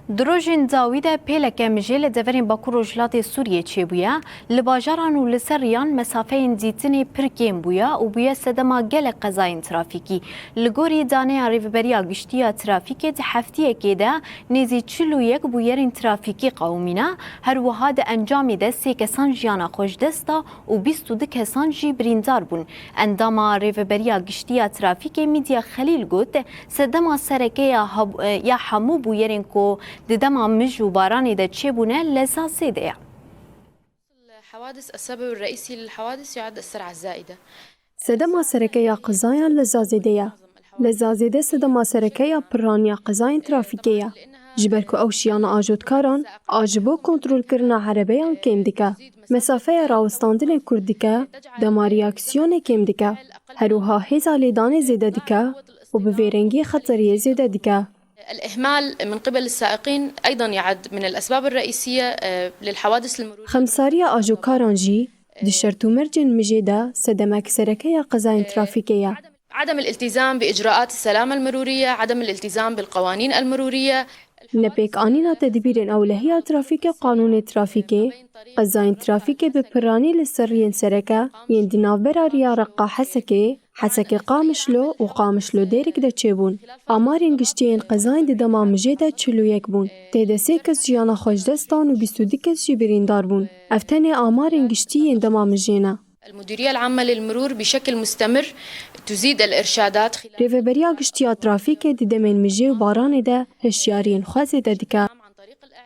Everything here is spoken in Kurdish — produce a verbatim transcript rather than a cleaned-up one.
Di rojên dawî de pêleke mijê li deverên Bakur Rojhilatê Sûriyê çêbûye, li bajaran û li ser riyan mesafeyên dîtinê pir kêm bûye û bûye sedema gelek qezayên trafîkî. Li gorî daneya Rêveberiya Giştî ya Trafîkê di heftiyekê de nêzî çil û yek bûyerên trafîkî qewimîne, her wiha di encamê de sê kesan jiyana xwe ji dest da û bîst û du kesan jî birîndar bûn. Endama Rêveberiya Giştî ya Trafîkê Mîdya Xelîl got, sedema sereke ya heb-, ya hemû bûyerên ku di dema mij û baranê de çêbûne leza zêde ye. الحوادث السبب الرئيسي للحوادث يعد السرعة الزائدة. Sedema sereke ya qezayên leza zêde ye. Leza zêde sedema sereke ya pirraniya qezayên trafîkê ye. Ji ber ku ew şiyana ajotkaran a ji bo kontrolkirina erebeyan kêm dike. Mesafeya rawestandinê kurt dike, dema reaksiyonê kêm dike. Her wiha hêza lêdanê zêde dike û bi vê rengî xeteriyê zêde dike. الإهمال من قبل السائقين أيضا يعد من الأسباب الرئيسية، آه، للحوادث المرورية. Xemsariya ajokaran jî di şert û mercên mijê de sedemek sereke ya qezayên trafîkê ye. عدم الالتزام بإجراءات السلامة المرورية، عدم الالتزام بالقوانين المرورية. Nepêkanîna tedbîrên ewlehiya trafîkê û qanûnê trafîkê, qezayên trafîkê bi piranî li ser riyên sereke yên di navbera riya Reqa Hesekê, Hesekê Qamişlo û Qamişlo Dêrik de çêbûn. Amarên giştî yên qezayên di dema mijê de çil û yek bûn. Tê de sê kes jiyana xwe ji dest dan û bîst û du kes jî birîndar bûn. Ev tenê amarên giştî yên dema mijê ne. المديرية العامة للمرور بشكل مستمر تزيد الإرشادات خلال Rêveberiya Giştî ya Trafîkê di demên mijê û baranê de hişyariyên xwe zêde dike.